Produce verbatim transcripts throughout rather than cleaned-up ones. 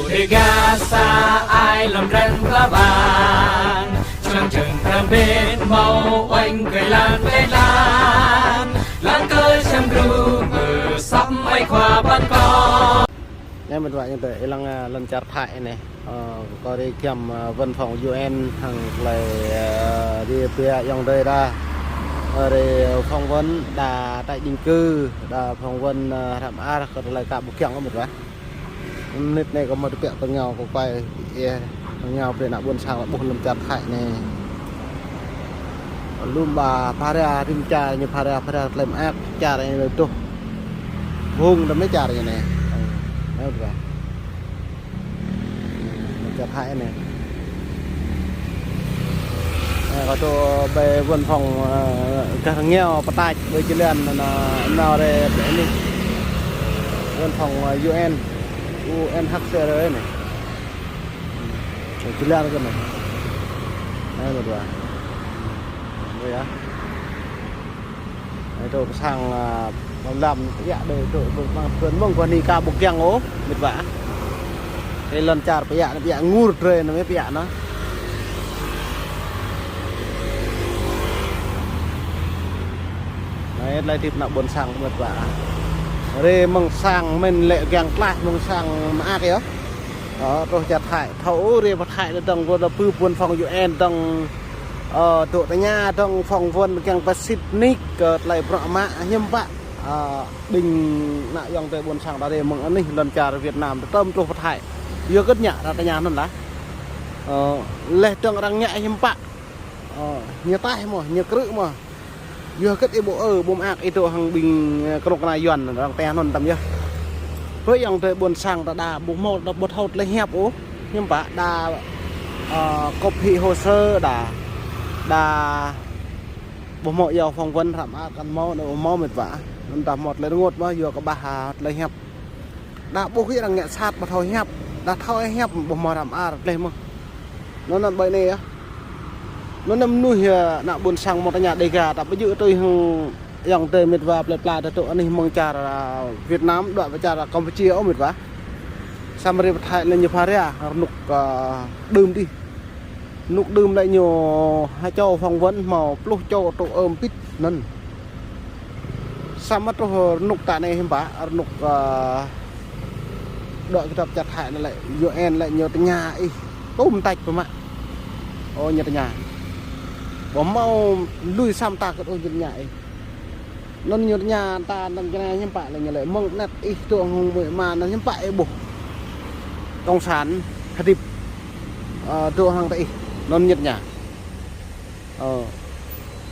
Ƀiă sa ai lŏm drăn pla ƀang, čang čang pram ƀĕ mâo oanh kơi lan lĕ lan, lan kơi čang gru mơ săp ai khua ƀăn kơ. Anai mĕt wa, ñu tơ ih lăng, a, lŏn čar Thái anai. Ơ, kâo rai giăm, a, văn phòng U N hăng tơlơi, a, rai ƀiă ayŏng adơi đa. Ơ, rai phỏng vấn đa tái định cư, đa phỏng vấn, a, hră mơar, kơ tơlơi ka ƀu kiăng mĕt wa. Mơnit anai kâo mă tơbiă kơ ngao kơ kuai, ih, kơ ngao brơi ană ƀôn sang ƀuh lŏn čar Thái anai. Lŏm ba phara rĭm čar ñu phara, phara tơlơi mơak čar anai tuh. Hung tơmĕ čar anai. Ơ, anai ƀiă. Lŏn čar Thái anai. Ơ, kâo tŭ ƀơi văn phòng, ơ, gah rơngiao pơtač ƀơi jơlan anŭn, anŭn rai ƀơi anai. Văn phòng, ơ, U N, U N H C R anai. Ƀơi jơlan kơ anai. Anai mĕt wa. Ƀơi yơh. Anai tŭ pơ sang, a, lăm lăm, ƀiă đơi tŭ ƀơi ƀăng pơ̆n mơ̆ng kơ anai ka ƀu kiăng ôh, mĕt wa. Ih lŏn čar ƀiă, ƀiă ngur drơi anai ƀiă anai. Anai tơlơi hơdip ană ƀôn sang mĕt wa. Rai mơ̆ng sang mơ̆n lĕ kiăng tlaih mơ̆ng sang mơak yơh. Ơ, truh čar Thái, thâo ôh rai pơ Thái lĕ dơ̆ng kơ đa pơ văn phòng U N dơ̆ng, ơ, dŏ tơña dơ̆ng phỏng vấn kiăng pơsit nik kơ tơlơi bruă mă hiư̆m pă. Ơ, ƀing ană ayŏng adơi ƀôn sang ta rai mơ̆ng anih lŏn čar Việt Nam tơm truh pơ Thái. Yua hơget ñu arăng tơña anŭn lah. Ơ, laih dơ̆ng arăng ngă hiư̆m pă. Ơ, ñu taih mơ̆, ñu krư̆ mơ̆. Yua hơget ih ƀu ơ, ƀu mơak ih dŏ hăng ƀing, ơ, kơnuk kơna Yuan arăng tơña anŭn tơm yơh. Ƀơi ayŏng adơi ƀôn sang ta đa ƀu hmâo, đa ƀu thâo tơlơi hiăp ôh. Hiư̆m pă đa, ơ, copy hồ sơ đa, đa ƀu hmâo iâu phỏng vấn hră mơar kăn hmâo, đa ƀu hmâo mĕt wa. Anŭn ta hmâo tơlơi rơngot mơ̆, yua kơ ƀah, a, tơlơi hiăp. Đa ƀuh ih arăng ngă sat ƀu thâo hiăp, đa thâo hiăp ƀu hmâo hră mơar tơlơi mơ̆. Anŭn anŭn ƀơi anai yơh. Anŭn anŭn mơnuih, ơ, ană ƀôn sang mơ̆ng tơña Đêga, ta ƀu djơ̆ tui hăng ayŏng adơi mĕt wa plơi pla ta tŭ anih mơ̆ng čar, a, Việt Nam, đuaĭ pơ čar Campuchia ôh mĕt wa. Samơ̆ rai pơ Thái lĕ ñu phara, rơnŭk, ơ, đưm đih. Rơnŭk đưm lĕ ñu ha čô phỏng vấn hmâo pluh čô tŭ ơm pit anŭn. Samơ̆ truh rơnŭk ta anai hiư̆m pă, rơnŭk, ơ, đuaĭ kơdŏp čar Thái anai lĕ, U N lĕ ñu tơña ih, tŭm tač pơmă. Ơ, ñu tơña. Ƀu hmâo lui sa mơta kơ ôh ñu tơña ih. Anŭn ñu tơña ta anŭn kơ anai hiư̆m pă lĕ ñu lĕ mơ̆ng anet ih dŏ hăng amĭ ama anŭn hiư̆m pă ih ƀuh. Cộng sản hơdip, ơ, dŏ hăng ta ih. Anŭn ñu tơña. Ơ,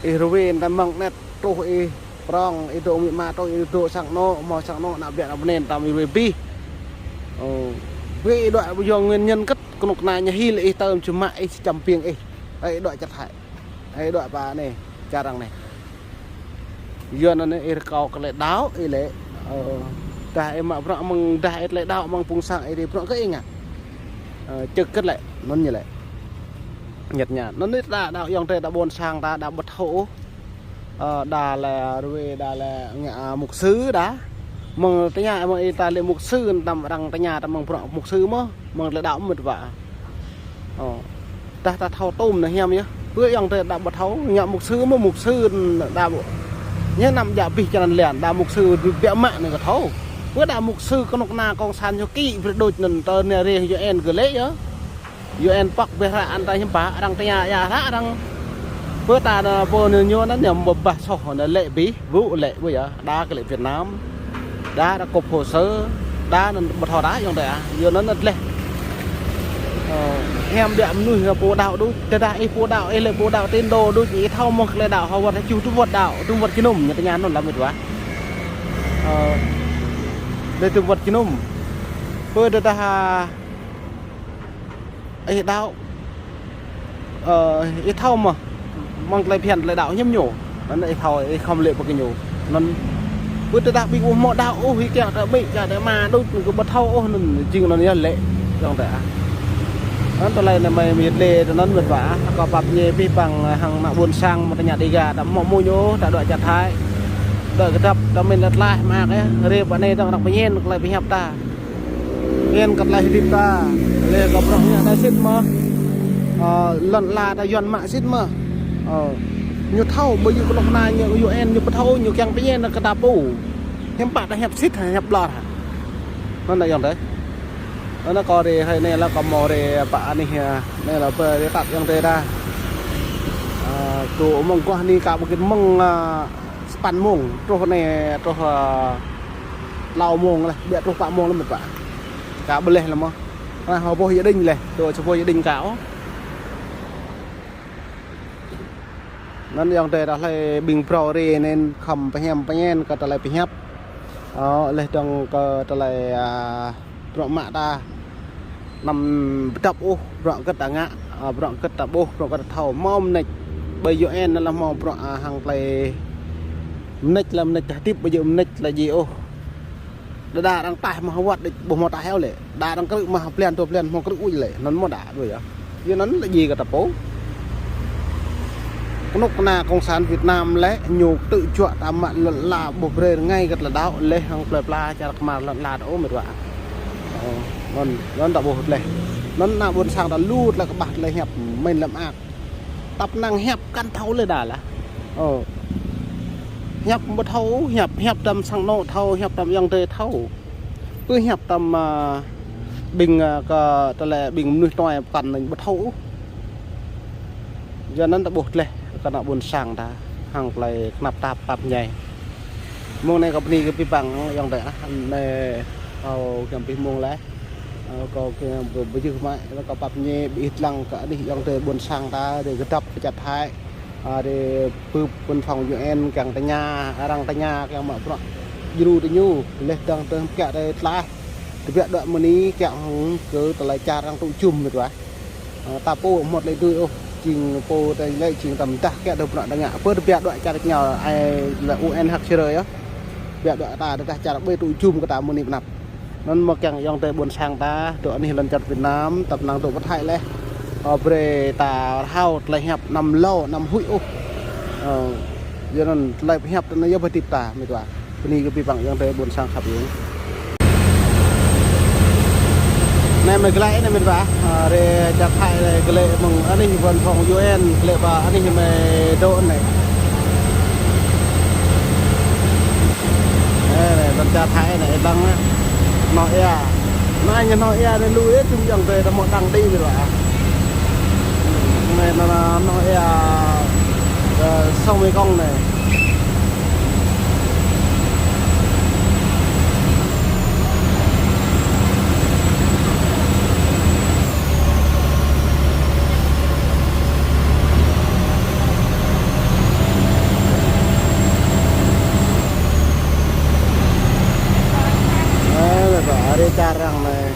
ih rơwe ta mơ̆ng anet truh ih prŏng, ih dŏ amĭ ama truh ih dŏ sang anŏ, hmâo sang anŏ ană ƀiă ană bơnai ta mơ̆ ih rơwe abih. Ơ, ƀơi ih đuaĭ yua nguyên nhân kơ̆t kơnuk kơna ñu hil ih tơm čơmă ih čăm piêng ih. Ơ, ih đuaĭ čar Thái. Ơ, ih đuaĭ pơ anai, čar arăng anai. Yua anŭn ih rơkâo kơ tơlơi đaŏ ih lĕ. Ơ, dah ih mă bruă mơ̆ng dah ih tơlơi đaŏ mơ̆ng phung sang ih rai bruă kơ ih ngă. Ơ, čơ̆k kơ̆t lĕ, anŭn ñu lĕ. Ñĕt ña. Anŭn ih ta đaŏ ayŏng adơi đa ƀôn sang ta đa ƀu thâo ôh. Ơ, đa lĕ rơwe, đa lĕ ngă, a, mục sư đa. Mơ̆ng tơña mơ̆ng ih ta lĕ mục sư, tơm arăng tơña ta mơ̆ng bruă mục sư mơ̆, mơ̆ng tơlơi đaŏ mơ̆ mĕt wa. Ơ. Dah ta thâo tŭm anai hiam yơh. Ƀơi ayŏng adơi đa ƀu thâo, ngă mục sư mơ̆ mục sư đa ƀu. Ñu năm djă abih čơnăn lian, đa mục sư biă mă anai kơ thâo. Ƀơi đa mục sư kơnuk kơna cộng sản ñu kĭ brơi đôč anŭn tơ anai rai U N kơ lĕ yơh. U N pŏk ƀơi hră anŭn ta hiư̆m pă, arăng tơña ia hră arăng. Ƀơi ta anŭn pô anŭn ñu anŭn ñu mơ̆ ƀah soh anŭn lĕ abih, ƀu lĕ ƀu yơh, đa kơ lĕ Việt Nam. Đa đa copy hồ sơ, đa anŭn ƀu thâo đa ayŏng adơi ah, yua anŭn anŭn lĕ. Ơ, hiam biă mơnuih pô đaŏ đôč, tơdah ih pô đaŏ, ih lĕ pô đaŏ tín đồ đôč, ih thâo mơ̆ tơlơi đaŏ hơwơ̆t, hơčuh tơwơ̆t đaŏ, tơwơ̆t jơnum, ñu tơña anŭn lăm mĕt wa. Ơ, lĕ tơwơ̆t jơnum. Ƀơi tơdah, a, ih đaŏ, ơ, ih thâo mơ̆, mơ̆ng tơlơi phiăn tơlơi đaŏ hiư̆m ñu. Anŭn ih thâo, ih khŏm lĕ pơ kơ ñu. Anŭn, ƀơi tơdah ƀing ƀu hmâo đaŏ ôh, ih kiăng ta amĭ, kiăng ta ama, đôč anŭn kơ ƀu thâo ôh, anŭn jing anŭn yơh lĕ, ayŏng adơi ah. Anŭn tơlơi anai mơi mĕt lĕ, anŭn mĕt wa, kâo pap ñe abih bang, ơ, hăng ană ƀôn sang mơ̆ng tơña Đêga, ta hmâo mơ̆ ñu, ta đuaĭ čar Thái. Đuaĭ kơdŏp, ta mĭn lĕ tlaih mă kơ, rai pơ anai dơ̆ng arăng pơñen, tơlơi pơhiăp ta. Yen kơ tơlơi hơdip ta, lĕ kơ bruă ngă ta sĭt mơ̆. Ơ, lŏn ala ta Yuan mă sĭt mơ̆. Ơ, ñu thâo, ƀơi yua kơnuk kơna ñu, U N ñu ƀu thâo, ñu kiăng pơñen kơ ta pô. Hiư̆m pă ta hiăp sĭt, hiăp ƀlŏr. Anŭn anai ayŏng adơi. Anŭn kâo rai hrơi anai lĕ kâo hmâo rai pă anih, anai lĕ pơ rai tap ayŏng adơi ta. Ơ, tŭ mơ̆ng guah anai kơ ƀu kĭt mơ̆ng, ơ, sapăn mông, truh anai, truh, ơ, klâo mông lĕ, ƀiă truh pă mông lĕ mĕt wa. Kơ ƀu leh lĕ mơ̆. Anai hơbôh Gia Đình leh, tŭ hơbôh Gia Đình kâo. Anŭn ayŏng adơi ta hlơi ƀing phrâo rai anŭn khŏm pơhiăp pơñen kơ tơlơi pơhiăp. Ơ, leh dơ̆ng kơ tơlơi, ơ, bruă mă ta anăm pơdŏp ôh, bruă hơget ta ngă, ơ, bruă hơget ta ƀuh, bruă hơget ta thâo, hmâo mơneč. Ƀơi U N anŭn lĕ hmâo bruă, ơ, hăng tơlơi mơneč lĕ mơneč hơdip, ƀu djơ̆ mơneč lĕ djai ôh. Đơđa arăng taih mơ̆ hơwăt đĕč, ƀu hmâo taih ôh lĕ. Đa arăng krư̆ mơ̆ blan dua blan hmâo krư̆ ôh lĕ. Anŭn mơ̆ đa đuaĭ yơh. Yua anŭn lĕ djai kơ ta pô. Kơnuk kơna Cộng sản Việt Nam lĕ ñu tŭ juă ta mă lŏn ala ƀu brơi rơngai kơ tơlơi đaŏ leh hăng plơi pla čar kơmar lŏn ala ta ôh mĕt wa. Ơ, anŭn, anŭn ta ƀuh leh. Anŭn ană ƀôn sang ta lu tơlơi kơƀah tơlơi hiăp mơ̆n lăm ak. Tăp năng hiăp kăn thâo lĕ đa lah. Ơ. Hiăp ƀu thâo, hiăp, hiăp tăm sang anŏ thâo, hiăp tăm ayŏng adơi thâo. Pơ hiăp tăm, ơ, ƀing, ơ, kơ tơlơi ƀing mơnuih tuai pơkăn anŭn ƀu thâo. Yua anŭn ta ƀuh leh kơ ană ƀôn sang ta hăng tơlơi kơnăp tap pap ñai. Mông anai kâo bơni kơ abih bang ayŏng adơi ah, anai kâo kiăng abih mông leh. Ơ, kâo kiăng ƀu, ƀu djơ̆ mă, kâo pap ñai abih lăng kơ anih ayŏng adơi ƀôn sang ta, rai kơdŏp pơ čar Thái. Ơ, rai pơ văn phòng U N kiăng tơña, arăng tơña kiăng mă bruă djru tơ ñu, leh dơ̆ng tơ kiă rai tlaih. Tơbiă đuaĭ mơni kiă hăng kơ tơlơi čar arăng tŭ jum mĕt wa. Ơ, ta pô hmâo tơlơi dưi ôh, jing pô tơlơi lĕ jing tăm dah kiă dŏ bruă ta ngă. Pơ tơbiă đuaĭ čar kơnao ai lĕ U N hăk čơrơi yơh. Tơbiă đuaĭ ta tơdah čar ƀơi tŭ jum kơ ta mơni pơnăp. Anŭn mơ̆ kiăng ayŏng adơi ƀôn sang ta, dŏ anih lŏn čar Việt Nam, tăp năng dŏ pơ Thái leh. Ơ, brơi ta rơhao tơlơi hiăp anăm hlâo, anăm huĭ ôh. Ơ, yua anŭn tơlơi pơhiăp ta anai yơh pơhơdip ta, mĕt wa. Bơni kơ abih bang ayŏng adơi ƀôn sang khăp yơh. Anai mơi glaĭ anai mĕt wa, ơ, rai čar Thái rai glaĭ mơ̆ng anih văn phòng U N, glaĭ pơ anih mơi dŏ anai. Ơ, anai, lŏn čar Thái anai, lăng anai. Hơnŏ ia. Anai ñu hơnŏ ia anai lui ĕ, čung ayŏng adơi ta hmâo đang đĭ mĕt wa. Anai, anai, anai, hơnŏ ia, ơ, sông Mekong anai. Ơ, lĕ ba, rai čar arăng anai.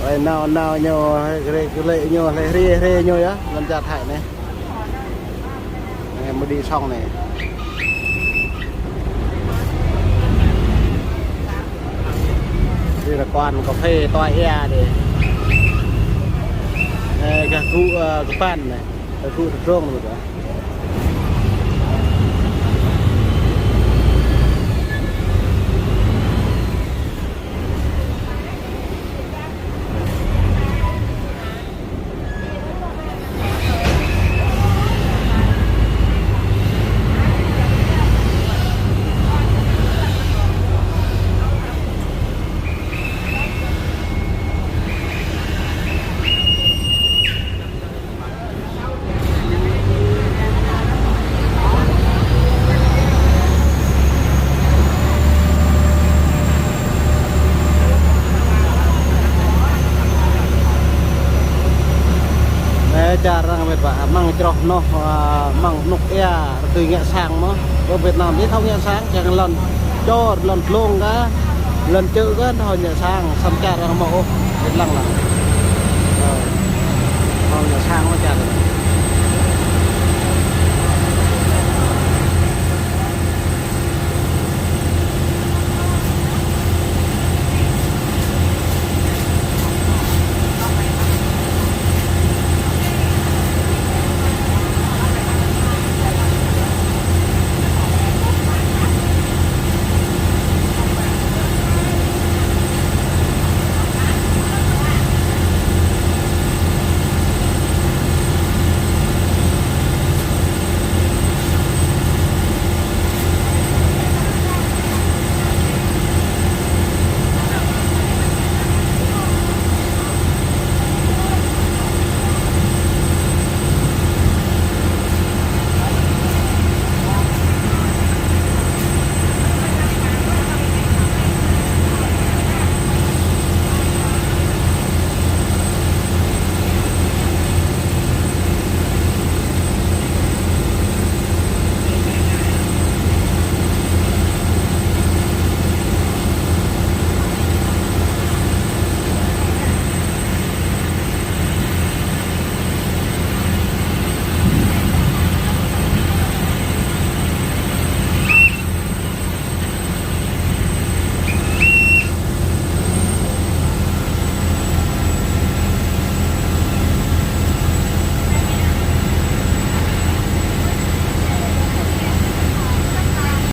Ơi, nao, nao ñu, rai, rai, ñu, rai, rai, rai ñu yơh, lŏn čar Thái anai. Anai, mơi đĭ sông anai. Anai lĕ quán cà phê tuai ia anai. Anai, gah gŭ, ơ, gah păn anai. Gah gŭ tơdrong anai. Anai čar arăng mĕt wa, amăng čroh anŭn, ơ, amăng anŭk ia, rơdui ngă sang mơ̆n. Pơ Việt Nam ƀu thâo ngă sang, kiăng lŏn čor, lŏn dlông kah, lŏn čư̆ kah, thâo ngă sang, samơ̆ čar arăng hmâo ôh, ƀiă lăng lăng. Ơ, thâo ngă sang mơ̆n čar.